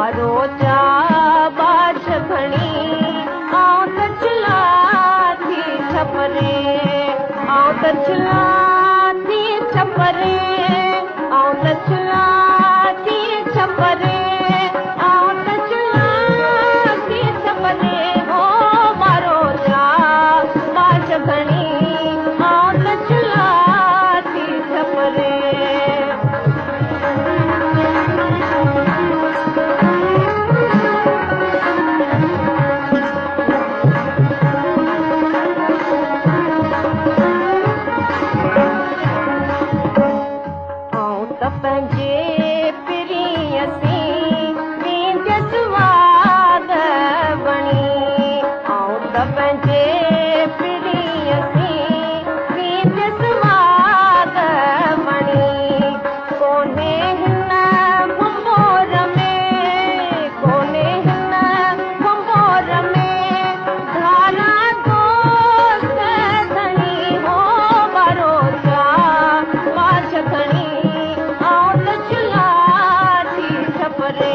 ٻاروچا ٻاجهه کڻي آئون ته ڇلان ٿي ڇپري، آئون ته ڇلان ٿي ڇپري، آئون ته ڇلان ٿي ڇپري، آئون ته ڇلان ٿي ڇپري. هو ٻاروچا ٻاجهه کڻي آئون ته ڇلان ٿي ڇپري. آئون ته پنهنجي پرينءَ سين وينديس واڳ وڻي، آئون ته پنهنجي پرينءَ سين وينديس واڳ وڻي. ڪونهي هن ڀنڀور ۾، ڪونهي هن ڀنڀور ۾ ڌارا دوست ڌڻي. هو ٻاروچا ٻاجهه کڻي آئون ته ڇلان ٿي ڇپري.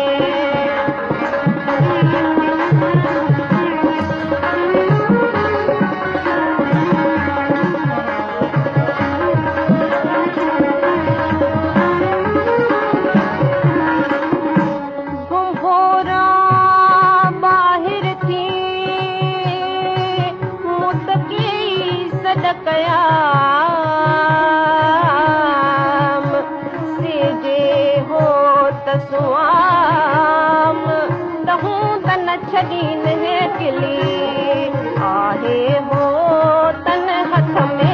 ڀنڀورا ٻاهر ٿي مون ته ڪيئي سڏ ڪيا، سي جي هو ته سئام ته هوند نه ڇڏين هيڪلي. آهي هو تن هٿ ۾